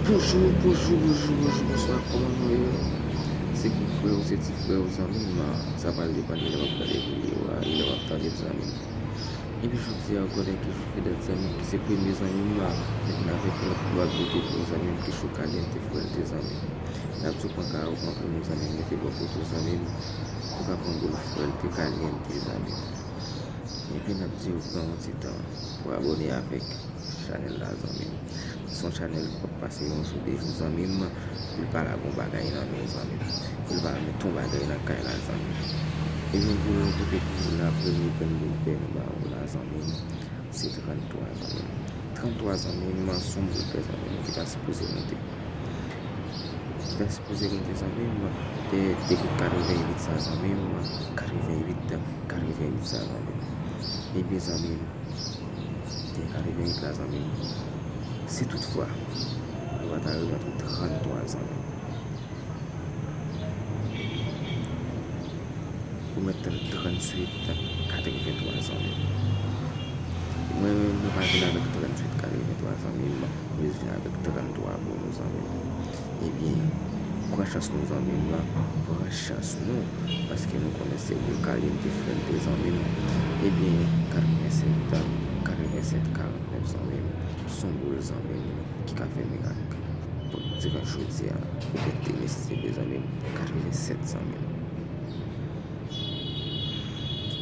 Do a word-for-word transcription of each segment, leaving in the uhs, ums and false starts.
Bonjou, bonjou, bonjou, bonjou, bonswa, kòman nou ye? Se gwo frè w, se ti frè w, zanmi m, sa pral depann de lè w ap gade videyo a, e lè w ap tande l, zanmi m. Epi jodi a, ou konnen ki jou ki dat, zanmi m, ki se premye, zanmi m, mwen vin avèk yon lòt dwa bete pou ou, zanmi m, ki cho kalente frèlte, zanmi m. N ap di w pran kay ou, pran plim ou, zanmi m, mete bò kote w, zanmi m, pou w ka pran boul frèlte kalente, zanmi m. Epi n ap di w pran yon ti tan pou abòne avèk chanèl la, zanmi m. Se yon chanèl k ap pase yon jou de jou, zanmi m, pou l pa lage yon bagay nan men w, zanmi m, pou l pa mete yon bagay nan kay la, zanmi m. Ebyen, pou nou pote pou ou la, premye grenn boul pè nou ba ou la, zanmi m, se tranntwa, zanmi m. Tranntwa, zanmi m, se yon boul pè, zanmi m, ki ta sipoze monte. Ki ta sipoze monte, zanmi m, de, depi katreventuit sa, zanmi m, katreventuit, katreventuit sa, zanmi m. Ebyen, zanmi m, de katreventuit la, zanmi m, si toutfwa nou pa ta rive antre tranntwa, zanmi m, ou mèt tann tranntuit, katrevenntwa, zanmi m. Mwen menm, mwen pa vin avèk tranntuit, katrevenntwa, zanmi m. Mwen vin avèk tranntwa pou nou, zanmi m. Ebyen, pran chans nou, zanmi m, pran chans nou, paske nou konnen se boul kalente frèlte, zanmi m. Ebyen, katrevensèt, katrevensèt, karantnèf, zanmi m, se yon boul, zanmi m, ki ka fè mirak. Bon, se ka jodi a, ou mèt te nesesite, zanmi m, katrevensèt, zanmi m.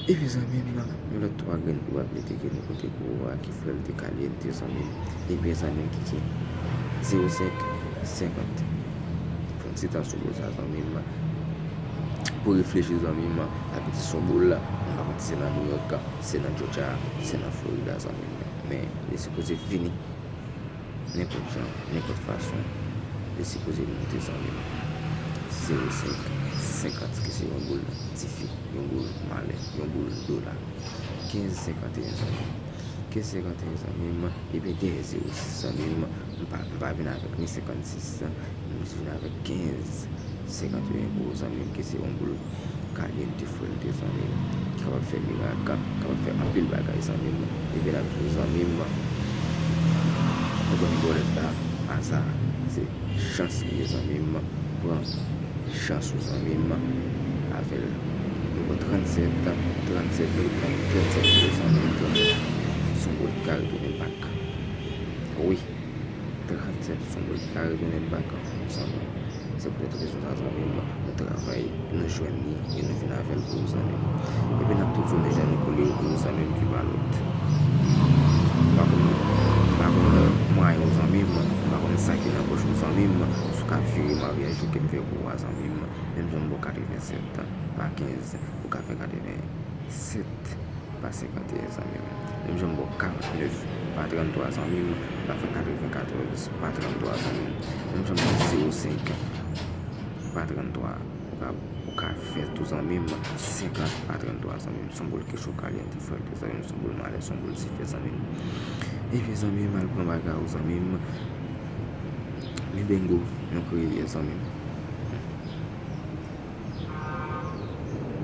Epi, zanmi m, yon lòt twa grenn pou w ap mete ke nou pote pou ou a, ki frèlte kalente, zanmi m. Ebyen, zanmi m, ki gen zewo senk, senkant. Pran ti tan sou boul sa, zanmi m, pou reflechi, zanmi m. Sa vle di se yon boul la, m pa konn si se nan New York, se nan Georgia, se nan Florida, zanmi m. Men, li sipoze vini nenpòt jan, nenpòt fason, li sipoze monte, zanmi m. Zewo senk, senkant, ki se yon boul tifi, yon boul malè, yon boul dola. Kenz senkanteyen, zanmi m. Kenz senkanteyen, zanmi m. Ebyen, dèyè zewo sis, zanmi m, m pa, m pa vin avèk ni senkannsis, m jis vin avèk kenz senkanteyen pou ou, zanmi m, ki se yon boul kalente frèlte, zanmi m, ki kapab fè mirak, kapab fè anpil bagay, zanmi m. Ebyen, n ap di w, zanmi m, ou konn bòlèt la, aza, se chans li ye, zanmi m. Pran chans ou, zanmi m, avè l. Nou pran trannsèt, trannsèt, nou pran trannsèt, zanmi m, trannsèt. Se yon boul ki ka retounen bak. Wi. Trannsèt, se yon boul ki ka retounen bak, zanmi m. Se poutèt rezon sa, zanmi m, nou travay, nou jwenn li, e nou vin avè l pou ou, zanmi m. Epi n ap tou di w, men jan nou koule yo pou ou, zanmi m, ki pa lòt. M pa konn, m pa konn mwayen w, zanmi m, m pa konn sa ki nan pòch ou, zanmi m, si w ka vire maryaj ou ke m fè pou ou a, zanmi m. Menm jan m ba w katrevensèt pa kenz, ou ka fè katrevensèt pa senkanteyen, zanmi m. Menm jan m ba w karantnèf pa tranntwa, zanmi m, ou ka fè katrevenkatòz pa tranntwa, zanmi m. Menm jan m ba w zewo senk pa tranntwa, ou ka, ou ka fè tou, zanmi m, senkant pa tranntwa, zanmi m. Se yon boul ki cho kalente frèlte, zanmi m, se yon boul malè, se yon boul dife, zanmi m. Ebyen, zanmi m, al pran bagay ou, zanmi m. Men bengo nou kreye yè, zanmi m.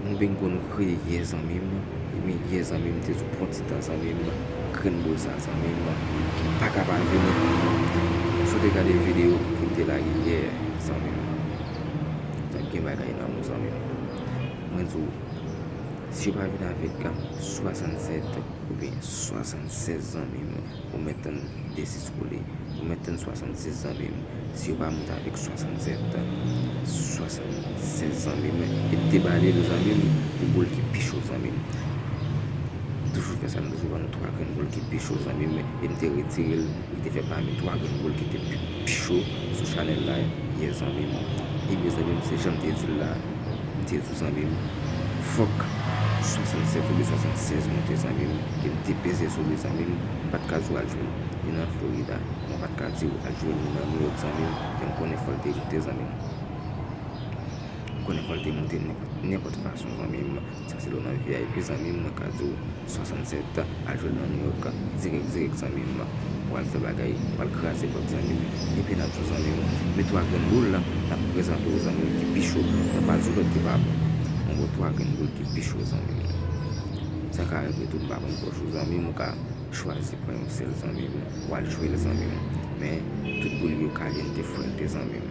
Yon bengo nou kreye yè, zanmi m. Ebyen, yè, zanmi m, te sou pran ti tan, zanmi m. Grenn boul sa, zanmi m, ki pa ka pa vini. Si w te gade videyo ki m te lage yè, zanmi m, t ap gen bagay nan men w, zanmi m. Mwen di w, si yo pa vin avèk swasannsèt oubyen swasannsèz, zanmi m, ou mèt tann de sis koule. Ou mèt tann swasannsis, zanmi m. Si yo pa monte avèk swasannsèt, swasannsèz, zanmi m, e debale l, zanmi m, pou boul ki pi cho, zanmi m. M toujou fè sa, m toujou ba nou twa grenn boul ki pi cho, zanmi m, e m te retire l, li te fè pami twa grenn boul ki te pi, pi cho sou chanèl la, yè, zanmi m. Ebyen, zanmi m, se jan m te di l la, m te di w, zanmi m, fòk swasannsèt oubyen swasannsèz monte, zanmi m, ke m te peze sou li, zanmi m, m pa t ka di w al jwenn li nan Florida, mwen pa t ka di w al jwenn li nan New York, zanmi m, men m konnen fò l te monte, zanmi m. M konnen fò l te monte nenpòt, nenpòt fason, zanmi m. Sa se lè w nan V I P, zanmi m, mwen ka di w swasannsèt, al jwenn nan New York, dirèk, dirèk, zanmi m. W al fè bagay, w al kraze pòt, zanmi m. Epi n ap di w, zanmi m, men twa grenn boul la, n ap prezante w, zanmi m, ki pi cho. Mwen pa di w lòt ki pa bon. Mwen ba w twa grenn boul ki pi cho, zanmi m. Sa ka rive tou, m pa konn pòch ou, zanmi m, ou ka chwazi pran yon sèl, zanmi m, w al jwe l, zanmi m. Men, tout boul yo kalyente frente zanmi m.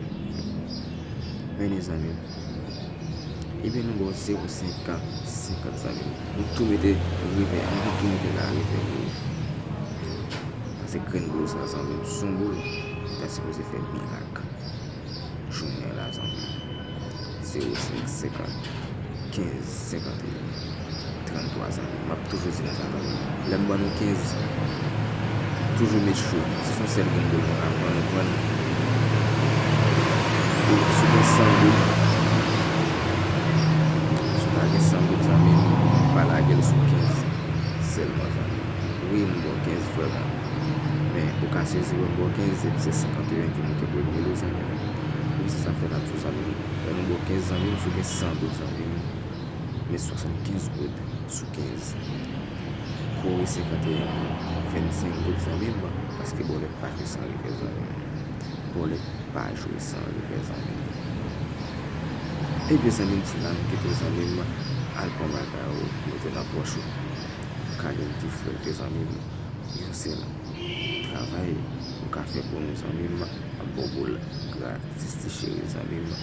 Men zanmi m. Ebyen nou ba w zewo senkant senkant zanmi m. Nou tou mete revè, nou tou mete la revè pou ou. Paske grenn boul sa zanmi m, s on boul ki ta sipoze fè mirak. Jounen an la zanmi m. Zewo senk senkant kenz senkanteyen trannntwa zanmi m. M ap toujou di nou sa zanmi m. Lè m ban nou kenz, toujou make sure. Si s on sèl grenn boul mwen ka pran, nou pran l. Ou, si w gen san goud, si w pa gen san goud zanmi m, pa lage l sou kenz sèlman zanmi m. Wi, m ba w kenz vrèman. Men, ou ka sezi wè m ba w kenz, epi se senkanteyen ki moute premye l wi zanmi m. Wi, se sa k fè n ap di w zanmi m. Lè nou ba w kenz zanmi m, si w gen san goud zanmi m, met swasannkenz goud sou kenz. Kore senkanteyen an, vennsenk goud zanmi m, paske bòlèt pa jwe san revè zanmi m. Bòlèt pa jwe san revè zanmi m. Ebyen zanmi m, se la nou kite w zanmi m, al pran bagay ou, mete nan pòch ou. Kalyente frente zanmi m, yon sèl travay ou ka fè pou nou zanmi m, m ap ba w boul gratis ti cheri zanmi m,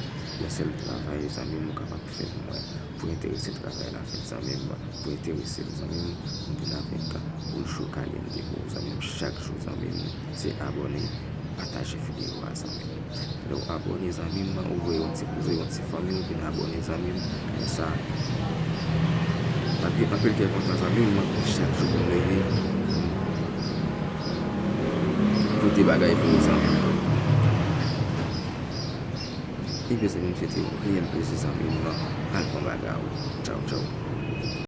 yon sèl travay zanmi m ou kapab fè pou mwen, pou enterese travay la fèt zanmi m, pou enterese m zanmi m, m vin avèk boul cho kalyente pou ou zanmi m chak jou zanmi m, se abòne, pataje videyo a zanmi m. Lè w abòne zanmi m, ou voye yon ti, ou voye yon ti fanmi w vin abòne zanmi m, men sa, anpil, anpil kè kontan zanmi m, chak jou pou m leve, pote bagay pou ou zanmi m. Ebyen zanmi m, se te yon reyèl plezi zanmi m, al pran bagay ou, tchaw tchaw.